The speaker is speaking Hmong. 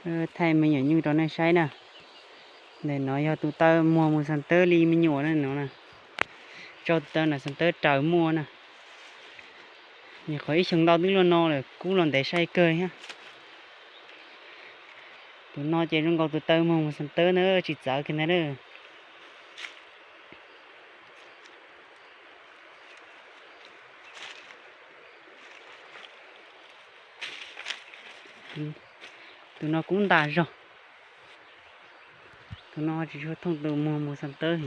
Thaij me nyuam nyuj rau nej saib na. Ntawm no yog tus taw muag mus Xas Tawb li me nyuam na no na. Tso tus taw na Xas Tawb raws muaj na. Nyuam qhuav ib xyoos ntau twb luaj no lawm, kub los ntev sai kawg thiab. Tus no ces zoo nkaus tus taw muag mus Xas Tawb na, tsis txawv kiag ntag na. Tus no kub ntas zog. Tus no tsis tshua thooj tus muag mus Xas Tawb.